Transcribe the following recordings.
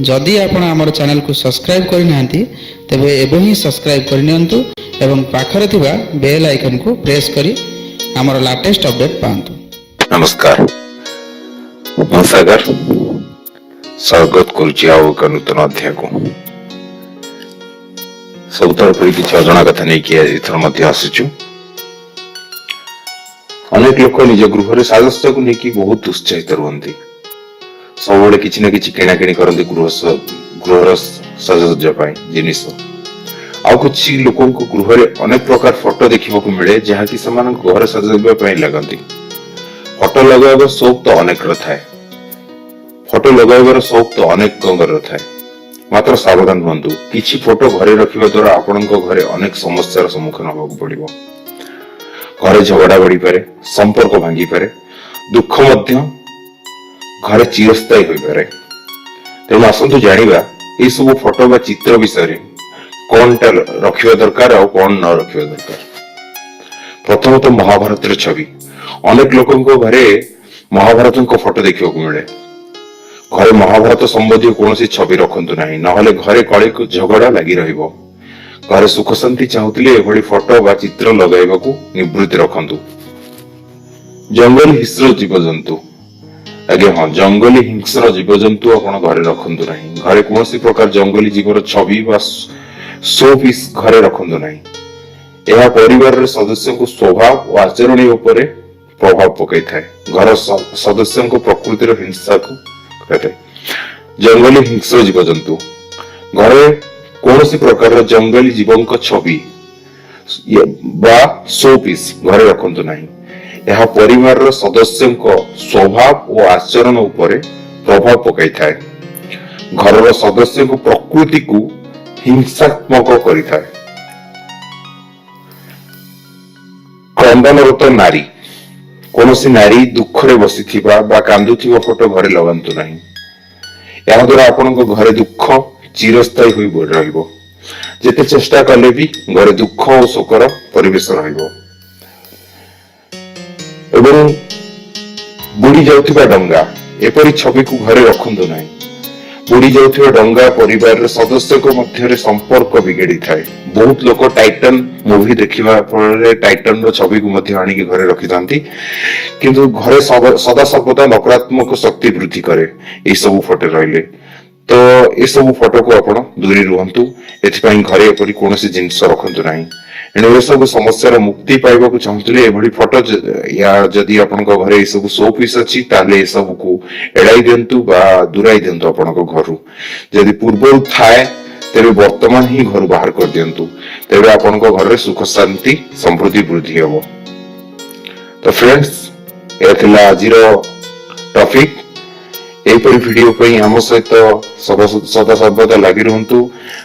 ଯଦି ଆପଣ ଆମର ଚ୍ୟାନେଲକୁ ସବସ୍କ୍ରାଇବ୍ କରିନାହାନ୍ତି, ତେବେ ଏବେ ହିଁ ସବସ୍କ୍ରାଇବ୍ କରିନିଅନ୍ତୁ ଏବଂ ପାଖରେ ଥିବା ବେଲ୍ ଆଇକନ୍କୁ ପ୍ରେସ୍ କରି ଆମର ଲାଟେଷ୍ଟ ଅପଡେଟ୍ ପାଆନ୍ତୁ। ନମସ୍କାର, ମୁଁ ସାଗର ସ୍ୱାଗତ କରୁଛି ଆଉ ଏକ ନୂତନ ଅଧ୍ୟାୟକୁ। ସବୁଥର ପରି କିଛି ଅଜଣା କଥା ନେଇକି ଏଥର ମଧ୍ୟ ଆସିଛୁ। ଅନେକ ଲୋକ ନିଜ ଗୃହରେ ସାଜସଜ୍ଜାକୁ ନେଇକି ବହୁତ ଉତ୍ସାହିତ ରୁହନ୍ତି। ସବୁବେଳେ କିଛି ନା କିଛି କିଣାକିଣି କରନ୍ତି ଗୃହର ସାଜସଜ୍ଜା ପାଇଁ ଜିନିଷ। ଆଉ କିଛି ଲୋକଙ୍କ ଗୃହରେ ଅନେକ ପ୍ରକାର ଫଟୋ ଦେଖିବାକୁ ମିଳେ, ଯାହାକି ସେମାନଙ୍କ ଘରେ ସଜାଇବା ପାଇଁ ଲାଗନ୍ତି। ଫଟୋ ଲଗାଇବା ସଉକ ତ ଅନେକର ଥାଏ। ଫଟୋ ଲଗାଇବାର ସଉକ ତ ଅନେକଙ୍କର ଥାଏ। ମାତ୍ର ସାବଧାନ ହୁଅନ୍ତୁ, କିଛି ଫଟୋ ଘରେ ରଖିବା ଦ୍ୱାରା ଆପଣଙ୍କ ଘରେ ଅନେକ ସମସ୍ୟାର ସମ୍ମୁଖୀନ ହେବାକୁ ପଡିବ। ଘରେ ଝଗଡା ବଢିପାରେ, ସମ୍ପର୍କ ଭାଙ୍ଗିପାରେ, ଦୁଃଖ ମଧ୍ୟ ଘରେ ଚିରସ୍ଥାୟୀ ହୋଇପାରେ। ତେଣୁ ଆସନ୍ତୁ ଜାଣିବା ଏଇ ସବୁ ଫଟୋ ବା ଚିତ୍ର ବିଷୟରେ, କଣଟା ରଖିବା ଦରକାର ଆଉ କଣ ନ ରଖିବା ଦରକାର। ପ୍ରଥମତଃ ମହାଭାରତର ଛବି। ଅନେକ ଲୋକଙ୍କ ଘରେ ମହାଭାରତଙ୍କ ଫଟୋ ଦେଖିବାକୁ ମିଳେ। ଘରେ ମହାଭାରତ ସମ୍ବନ୍ଧୀୟ କୌଣସି ଛବି ରଖନ୍ତୁ ନାହିଁ, ନହେଲେ ଘରେ କଳି ଝଗଡା ଲାଗି ରହିବ। ଘରେ ସୁଖ ଶାନ୍ତି ଚାହୁଁଥିଲେ ଏଭଳି ଫଟୋ ବା ଚିତ୍ର ଲଗାଇବାକୁ ନିବୃତ୍ତି ରଖନ୍ତୁ। ଜଙ୍ଗଲୀ ହିଂସ୍ର ଜୀବଜନ୍ତୁ। ଆଜ୍ଞା ହଁ, ଜଙ୍ଗଲୀ ହିଂସ୍ର ଜୀବଜନ୍ତୁ ଆପଣ ଘରେ ରଖନ୍ତୁ ନାହିଁ। ଘରେ କୌଣସି ପ୍ରକାର ଜଙ୍ଗଲୀ ଜୀବର ଛବି ବା ଶୋ ପିସ୍ ଘରେ ରଖନ୍ତୁ ନାହିଁ। ଏହା ପରିବାରର ସଦସ୍ୟଙ୍କ ସ୍ୱଭାବ ଓ ଆଚରଣ ଉପରେ ପ୍ରଭାବ ପକାଇଥାଏ। ଘର ସଦସ୍ୟଙ୍କ ପ୍ରକୃତିର ହିଂସାକୁ କରିଥାଏ। ଜଙ୍ଗଲୀ ହିଂସ୍ର ଜୀବଜନ୍ତୁ, ଘରେ କୌଣସି ପ୍ରକାରର ଜଙ୍ଗଲୀ ଜୀବଙ୍କ ଛବି ବା ଶୋ ପିସ୍ ଘରେ ରଖନ୍ତୁ ନାହିଁ। ଏହା ପରିବାରର ସଦସ୍ୟଙ୍କ ସ୍ୱଭାବ ଓ ଆଚରଣ ଉପରେ ପ୍ରଭାବ ପକାଇଥାଏ। ଘରର ସଦସ୍ୟଙ୍କ ପ୍ରକୃତିକୁ ହିଂସାତ୍ମକ କରିଥାଏ। କ୍ରନ୍ଦନରତ ନାରୀ। କୌଣସି ନାରୀ ଦୁଃଖରେ ବସିଥିବା ବା କାନ୍ଦୁଥିବା ଫଟୋ ଘରେ ଲଗାନ୍ତୁ ନାହିଁ। ଏହାଦ୍ୱାରା ଆପଣଙ୍କ ଘରେ ଦୁଃଖ ଚିରସ୍ଥାୟୀ ହୋଇ ରହିବ। ଯେତେ ଚେଷ୍ଟା କଲେ ବି ଘରେ ଦୁଃଖ ଓ ଶୋକର ପରିବେଶ ରହିବ। ଏବଂ ବୁଡି ଯାଉଥିବା ଡଙ୍ଗା, ଏପରି ଛବିକୁ ଘରେ ରଖନ୍ତୁ ନାହିଁ। ବୁଡି ଯାଉଥିବା ଡଙ୍ଗା ପରିବାରର ସଦସ୍ୟଙ୍କ ମଧ୍ୟରେ ସମ୍ପର୍କ ବିଗିଡିଥାଏ। ବହୁତ ଲୋକ ଟାଇଟାନ ମୁଭି ଦେଖିବା ଫଳରେ ଟାଇଟାନର ଛବିକୁ ମଧ୍ୟ ଆଣିକି ଘରେ ରଖିଥାନ୍ତି। କିନ୍ତୁ ଘରେ ସଦା ସର୍ବଦା ନକାରାତ୍ମକ ଶକ୍ତି ବୃଦ୍ଧି କରେ ଏଇ ସବୁ ଫଟୋ ରହିଲେ। ତ ଏସବୁ ଫଟୋକୁ ଆପଣ ଦୂରେଇ ରୁହନ୍ତୁ। ଏଥିପାଇଁ ଘରେ ଏପରି କୌଣସି ଜିନିଷ ରଖନ୍ତୁ ନାହିଁ। ଏଣୁ ଏସବୁ ସମସ୍ୟାର ମୁକ୍ତି ପାଇବାକୁ ଚାହୁଁଥିଲେ ଏଭଳି ଫଟୋ ୟା ଯଦି ଆପଣଙ୍କ ଘରେ ଏସବୁ ଶୋ ପିସ୍ ଅଛି, ତାହେଲେ ଏସବୁକୁ ଏଡାଇ ଦିଅନ୍ତୁ ବା ଦୂରାଇ ଦିଅନ୍ତୁ ଆପଣଙ୍କ ଘରୁ। ଯଦି ପୂର୍ବରୁ ଥାଏ, ତେବେ ବର୍ତ୍ତମାନ ହିଁ ଘରୁ ବାହାର କରିଦିଅନ୍ତୁ। ତେବେ ଆପଣଙ୍କ ଘରରେ ସୁଖ, ଶାନ୍ତି, ସମୃଦ୍ଧି ବୃଦ୍ଧି ହେବ। ତ ଫ୍ରେଣ୍ଡସ୍, ଏହା ଥିଲା ଆଜିର ଟପିକ। ଏହିପରି ଭିଡିଓ ପାଇଁ ଆମ ସହିତ ସଦା ସଦା ସର୍ବଦା ଲାଗି ରୁହନ୍ତୁ।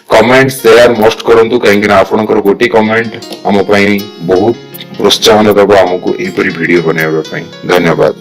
କମେଣ୍ଟ, ସେୟାର ମଷ୍ଟ କରନ୍ତୁ, କାହିଁକି ନା ଆପଣଙ୍କର ଗୋଟିଏ କମେଣ୍ଟ ଆମ ପାଇଁ ବହୁତ ପ୍ରୋତ୍ସାହନ ଦେବ ଆମକୁ ଏହିପରି ଭିଡିଓ ବନାଇବା ପାଇଁ। ଧନ୍ୟବାଦ।